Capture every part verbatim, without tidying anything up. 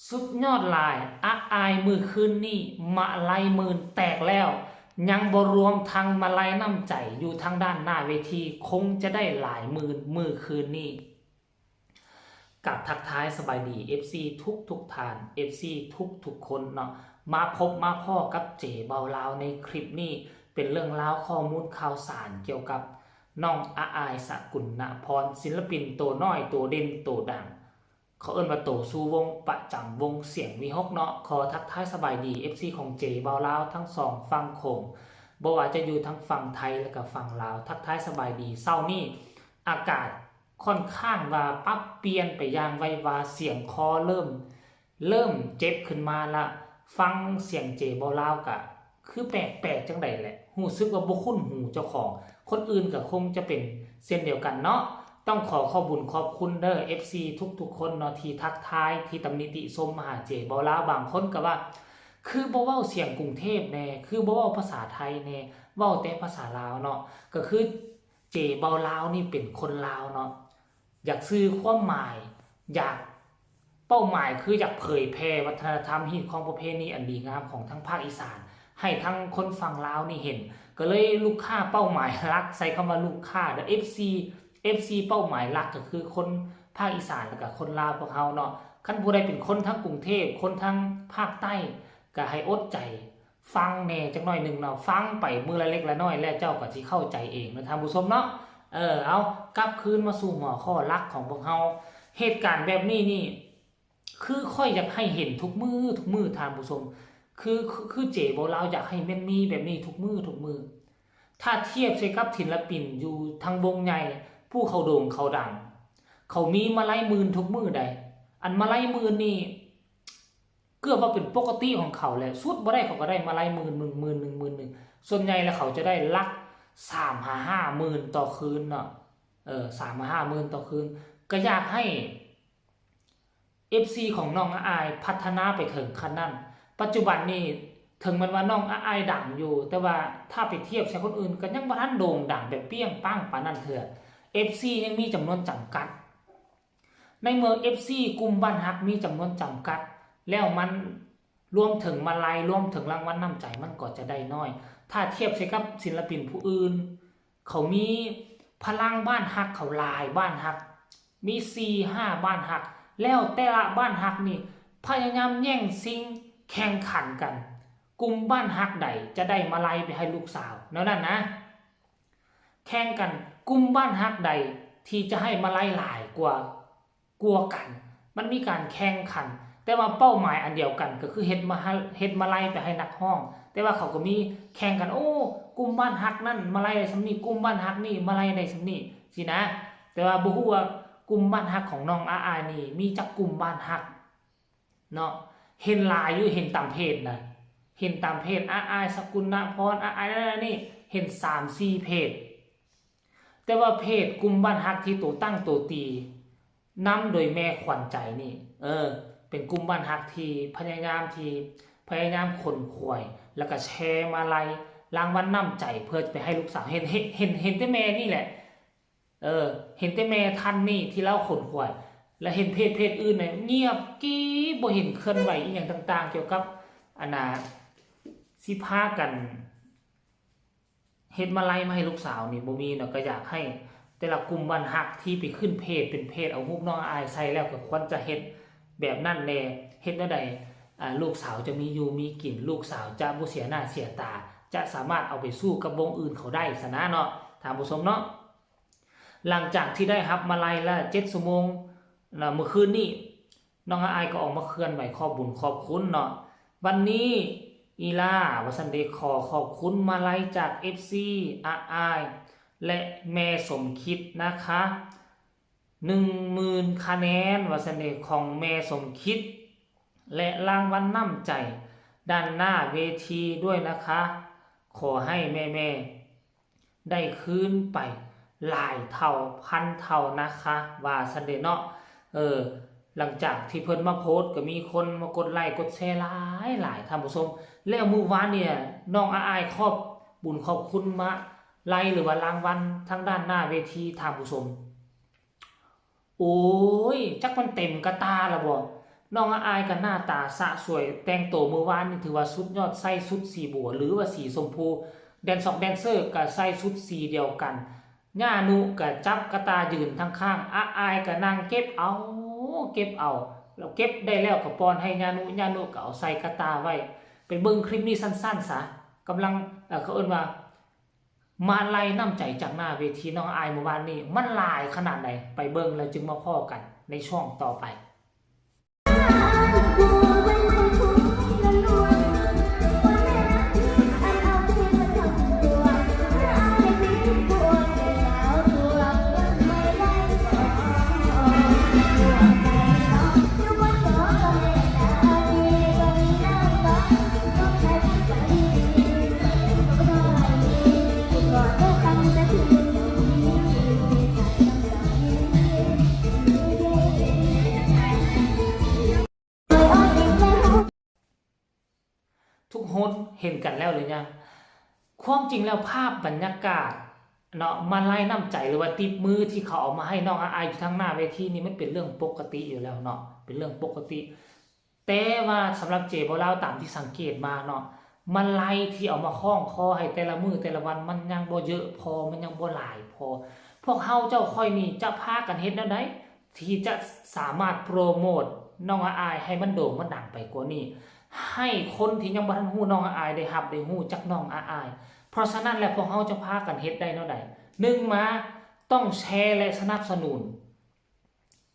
สุดยอดหลาย อะอายมื้อคืนนี้ มาลัยหมื่นแตกแล้ว ยังบ่รวมทั้งมาลัยน้ำใจอยู่ทางด้านหน้าเวที คงจะได้หลายหมื่นมื้อคืนนี้ กับทักทายสบายดี เอฟซี ทุกทุกท่าน เอฟซี ทุกทุกคนเนาะ มาพบมาพ้อกับเจเบาลาวในคลิปนี้ เป็นเรื่องราวข้อมูลข่าวสารเกี่ยวกับน้องอะอาย สกุณณพร ศิลปินโตน้อยโตเด่นโตดัง เขาเอิ้นว่าโตสู่วงประจำวงเสียงวิหคเนาะ ขอทักทายสบายดี เอฟซี ของเจเบาลาวทั้งสองฝั่งโขง บ่ว่าจะอยู่ทั้งฝั่งไทยและก็ฝั่งลาว ทักทายสบายดี เช้านี้อากาศค่อนข้างว่าปรับเปลี่ยนไปอย่างไวว่า เสียงคอเริ่ม เริ่มเจ็บขึ้นมาละ ฟังเสียงเจเบาลาวกะ คือแปลกๆ จั่งใดแหละ รู้สึกว่าบ่คุ้นหูเจ้าของ คนอื่นก็คงจะเป็นเช่นเดียวกันเนาะ ต้องขอขอบบุญขอบคุณเด้อ เอฟซี ทุกๆ คนเนาะ ที่ทักทาย ที่ตำหนิติชมมาหาเจเบาลาว บางคนก็ว่า คือบ่เว้าเสียงกรุงเทพแน่ คือบ่เว้าภาษาไทยแน่ เว้าแต่ภาษาลาวเนาะ ก็คือเจเบาลาวนี่เป็นคนลาวเนาะ อยากสื่อความหมาย อยาก เป้าหมายคืออยากเผยแพร่วัฒนธรรม ฮีตคองประเพณีอันดีงามของทางภาคอีสาน ให้ทางคนฝั่งลาวนี่เห็น ก็เลยลูกค้าเป้าหมายหลัก ใช้คำว่าลูกค้าเด้อ เอฟซี เอฟซี เป้าหมายหลักก็คือคนภาคอีสานแล้วก็คนลาวพวกเฮาเนาะ คันผู้ใดเป็นคนทางกรุงเทพฯ คนทางภาคใต้ ก็ให้อดใจฟังแหน่จักหน่อยหนึ่งเนาะ ฟังไปมื้อละเล็กละน้อย แล้วเจ้าก็สิเข้าใจเองเนาะท่านผู้ชมเนาะ เออ เอา กลับคืนมาสู่หัวข้อหลักของพวกเฮา เหตุการณ์แบบนี้นี่ คือข้อยอยากให้เห็นทุกมื้อทุกมื้อท่านผู้ชม คือ คือ คือเจเบาลาวอยากให้แม่นมีแบบนี้ทุกมื้อทุกมื้อ ถ้าเทียบใส่กับศิลปินอยู่ทางวงใหญ่ ผู้เขาโด่งเขาดัง เขามีมาลัยหมื่นทุกมื้อใด อันมาลัยหมื่นนี่ เกือบว่าเป็นปกติของเขาแหละ สุดบ่ได้เขาก็ได้มาลัยหมื่นหนึ่ง หมื่นหนึ่ง หมื่นหนึ่ง ส่วนใหญ่แล้วเขาจะได้หลักสามหาห้าหมื่นต่อคืนเนาะ เออ สามหาห้าหมื่นต่อคืน ก็อยากให้ เอฟซี ของน้องอะอายพัฒนาไปถึงขั้นนั้น ปัจจุบันนี่ถึงแม้ว่าน้องอะอายดังอยู่ แต่ว่าถ้าไปเทียบใส่คนอื่นก็ยังบ่ทันโด่งดังแบบเปรี้ยงปังปานนั้นเทื่อ เอฟซี ยังมีจำนวนจำกัด ในเมื่อ เอฟซี กลุ่มบ้านฮักมีจำนวนจำกัด แล้วมันรวมถึงมาลัย รวมถึงรางวัลน้ำใจมันก็จะได้น้อย ถ้าเทียบใส่กับศิลปินผู้อื่น เขามีพลังบ้านฮัก เขาหลายบ้านฮัก มีสี่ห้าบ้านฮัก แล้วแต่ละบ้านฮักนี่พยายามแย่งชิงแข่งขันกัน กลุ่มบ้านฮักใดจะได้มาลัยไปให้ลูกสาว แนวนั้นนะ แข่งกัน กลุ่มบ้านฮักใดที่จะให้มาลัยหลายกว่า กว่ากัน มันมีการแข่งขัน แต่ว่าเป้าหมายอันเดียวกันก็คือเฮ็ดมาให้ เฮ็ดมาลัยไปให้นักร้อง แต่ว่าเขาก็มีแข่งกัน โอ้ กลุ่มบ้านฮักนั่นมาลัยได้ส่ำนี้ กลุ่มบ้านฮักนี่มาลัยได้ส่ำนี้ ซี้นะ แต่ว่าบ่ฮู้ว่ากลุ่มบ้านฮักของน้องอะอายนี่มีจักกลุ่มบ้านฮักเนาะ เห็นหลายอยู่ เห็นตามเพจนะ เห็นตามเพจ อะอาย สกุณณพร อะอายนั่นนี่ เห็นสามสี่เพจ แต่ว่าเพจกลุ่มบ้านฮักที่โตตั้งโตตี นำโดยแม่ขวัญใจนี่ เออ เป็นกลุ่มบ้านฮักที่พยายามที่ พยายามขนขวาย แล้วก็แชร์มาลัยรางวัลน้ำใจเพื่อไปให้ลูกสาว เห็น เห็น เห็น เห็นแต่แม่นี่แหละ เออ เห็นแต่แม่ท่านนี่ที่ลาวขนขวาย แล้วเห็นเพจเพจอื่นเนี่ยเงียบกริบ บ่เห็นเคลื่อนไหวอีหยังต่างๆ เกี่ยวกับ อันน่ะ สิพากัน เฮ็ดมาลัยมาให้ลูกสาวนี่บ่มีเนาะ ก็อยากให้แต่ละกลุ่มบ้านฮักที่ไปขึ้นเพจ เป็นเพจเอารูปน้องอะอายใส่แล้ว ก็ควรจะเฮ็ดแบบนั้นแหน่ เฮ็ดแนวใด อ่า ลูกสาวจะมีอยู่มีกิน ลูกสาวจะบ่เสียหน้าเสียตา จะสามารถเอาไปสู้กับวงอื่นเขาได้ซะนะเนาะ ท่านผู้ชมเนาะ หลังจากที่ได้รับมาลัยละเจ็ดชั่วโมง นะ มื้อคืนนี้ น้องอะอายก็ออกมาเคลื่อนไหวขอบบุญขอบคุณเนาะ วันนี้อีหล่า ว่าซั่นเด้ ขอขอบคุณมาลัยจาก เอฟซี อะอาย และแม่สมคิดนะคะ หนึ่งหมื่น คะแนน ว่าซั่นเด้ ของแม่สมคิด และรางวัลน้ำใจด้านหน้าเวทีด้วยนะคะ ขอให้แม่ๆ ได้คืนไปหลายเท่าพันเท่านะคะ ว่าซั่นเด้เนาะ เออ หลังจากที่เพิ่นมาโพสต์ก็มีคนมากดไลค์กดแชร์หลายหลาย ท่านผู้ชม แล้วมื้อวานเนี่ย น้องอะอายขอบบุญขอบคุณมาลัย หรือว่ารางวัลทางด้านหน้าเวที ท่านผู้ชม โอ้ย จักมันเต็มกะตาละบ่ น้องอายก็หน้าตาสะสวย แต่งตัวมื้อวานนี่ถือว่าสุดยอด ใส่ชุดสีบัวหรือว่าสีชมพู แดนซอกแดนเซอร์ก็ใส่ชุดสีเดียวกัน ย่านุก็จับกะตายืนทางข้าง อาอายก็นั่งเก็บเอา เก็บเอา แล้วเก็บได้แล้วก็ป้อนให้ย่านุ ย่านุก็เอาใส่กะตาไว้ ไปเบิ่งคลิปนี้สั้นๆซะ กำลัง เอ่อ เขาเอิ้นว่า มาลัยน้ำใจจากหน้าเวทีน้องอายเมื่อวานนี้ มันหลายขนาดใด ไปเบิ่งแล้วจึงมาพ้อกันในช่วงต่อไป ทุกคนเห็นกันแล้วหรือยัง ความจริงแล้วภาพบรรยากาศเนาะ มาลัยน้ำใจหรือว่าติปมือที่เขาเอามาให้น้องอายอยู่ทางหน้าเวทีนี่มันเป็นเรื่องปกติอยู่แล้วเนาะ เป็นเรื่องปกติ แต่ว่าสำหรับเจบ่าวลาวตามที่สังเกตมาเนาะ มาลัยที่เอามาคล้องคอให้แต่ละมื้อแต่ละวันมันยังบ่เยอะพอ มันยังบ่หลายพอ พวกเฮาเจ้าข้อยนี่จะพากันเฮ็ดแนวใด ที่จะสามารถโปรโมทน้องอาอายให้มันโด่งมันดังไปกว่านี้ ให้คนที่ยังบ่ทันฮู้น้องอาอายได้ฮับได้ฮู้จักน้องอาอาย เพราะฉะนั้นแล้วพวกเฮาจะพากันเฮ็ดได้แนวใด หนึ่งมาต้องแชร์และสนับสนุน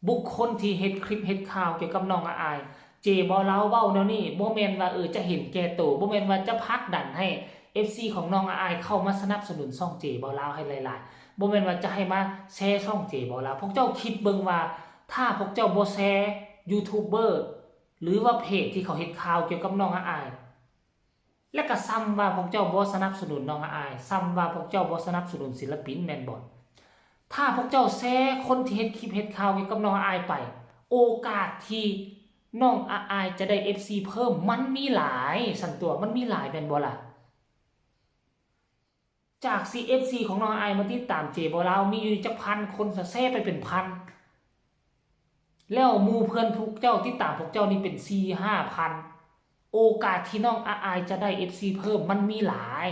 บุคคลที่เฮ็ดคลิปเฮ็ดข่าวเกี่ยวกับน้องอาอาย เจบ่าวลาวเว้าแนวนี้ บ่แม่นว่า เออ จะเห็นแก่ตัว บ่แม่นว่าจะผลักดันให้ เอฟซี ของน้องอาอายเข้ามาสนับสนุนช่องเจบ่าวลาวให้หลายๆ บ่แม่นว่าจะให้มาแชร์ช่องเจบ่าวลาว พวกเจ้าคิดเบิ่งว่า ถ้าพวกเจ้าบ่แชร์ยูทูบเบอร์ หรือว่าเพจที่เขาเฮ็ดข่าวเกี่ยวกับน้องอาอาย และก็ส่ำว่าพวกเจ้าบ่สนับสนุนน้องอาอาย ส่ำว่าพวกเจ้าบ่สนับสนุนศิลปินแม่นบ่ ถ้าพวกเจ้าแชร์คนที่เฮ็ดคลิปเฮ็ดข่าวเกี่ยวกับน้องอาอายไป โอกาสที่น้องอาอายจะได้ เอฟซี เพิ่มมันมีหลาย ซั่นตั๊ว มันมีหลายแม่นบ่ล่ะ จากที่ เอฟซี ของน้องอาอายมาติดตามเจบ่าวลาว มีอยู่จักพันคน แชร์ไปเป็นพัน แล้วหมู่เพื่อนพวกเจ้าติดตามพวกเจ้านี่เป็นสี่ห้าพัน โอกาสที่น้องอาอายจะได้ เอฟซี เพิ่มมันมีหลาย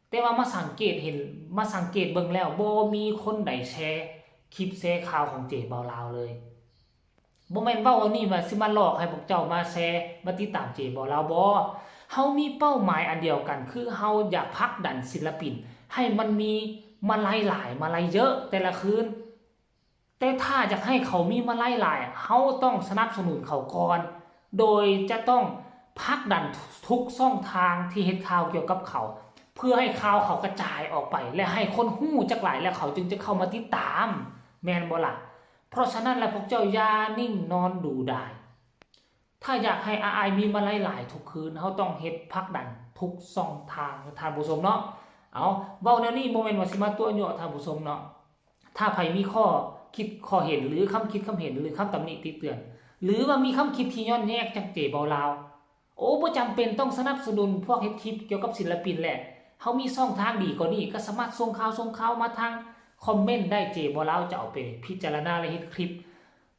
แต่ว่ามาสังเกตเห็น มาสังเกตเบิ่งแล้ว บ่มีคนใดแชร์คลิปแชร์ข่าวของเจบ่าวลาวเลย บ่แม่นเว้าอันนี้ว่าสิมาหลอกให้พวกเจ้ามาแชร์ มาติดตามเจบ่าวลาว บ่ เฮามีเป้าหมายอันเดียวกัน คือเฮาอยากผลักดันศิลปิน ให้มันมีมาลัยหลาย มาลัยเยอะแต่ละคืน แต่ถ้าอยากให้เขามีมาลัยหลาย เฮาต้องสนับสนุนเขาก่อน โดยจะต้องผลักดันทุกช่องทางที่เฮ็ดข่าวเกี่ยวกับเขา เพื่อให้ข่าวเขากระจายออกไป และให้คนฮู้จักหลาย และเขาจึงจะเข้ามาติดตาม แม่นบ่ล่ะ เพราะฉะนั้นแล้วพวกเจ้าอย่านิ่งนอนดูดาย ถ้าอยากให้อาอายมีมาลัยหลายทุกคืน เฮาต้องเฮ็ดผลักดันทุกช่องทาง ท่านผู้ชมเนาะ เอา เว้าแนวนี้บ่แม่นว่าสิมาตั๋วยั่วท่านผู้ชมเนาะ ถ้าไผมีข้อคิดข้อเห็น หรือคำคิดคำเห็น หรือคำตำหนิติเตือน หรือว่ามีคำคิดที่ย้อนแย้งจักเจบ่าวลาว โอ้ บ่จำเป็นต้องสนับสนุนพวกเฮ็ดคลิปเกี่ยวกับศิลปินแหละ เฮามีช่องทางดีกว่านี้ ก็สามารถส่งข่าว ส่งข่าวมาทางคอมเมนต์ได้ เจบ่าวลาวจะเอาไปพิจารณาและเฮ็ดคลิป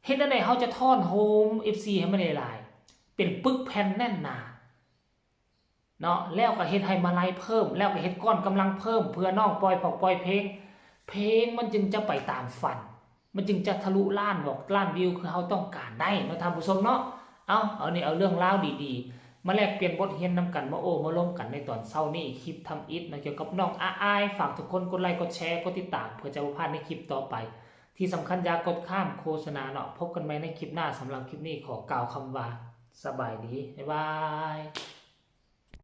เฮ็ดจั่งใดเฮาจะท้อนโฮม เอฟซี ให้มันหลายๆ เป็นปึกแผ่นแน่นหนา เนาะ แล้วก็เฮ็ดให้มาลัยเพิ่ม แล้วก็เฮ็ดก้อนกำลังเพิ่ม เพื่อน้องปล่อยพอกปล่อยเพลง เพลงมันจึงจะไปตามฝัน มันจึงจะทะลุล้านบอกล้านวิวคือเฮาต้องการได้เนาะท่านผู้ชมเนาะ เอา เอานี่เอาเรื่องราวดีๆ มาแลกเปลี่ยนบทเรียนนำกัน มาโอ้มาลมกันในตอนเช้านี้ คลิปทำอิฐเนาะ เกี่ยวกับน้องอาอาย ฝากทุกคนกดไลค์กดแชร์กดติดตาม เพื่อจะบ่พลาดในคลิปต่อไป ที่สำคัญอย่ากดข้ามโฆษณาเนาะ พบกันใหม่ในคลิปหน้า สำหรับคลิปนี้ขอกล่าวคำว่า สบายดี บ๊ายบาย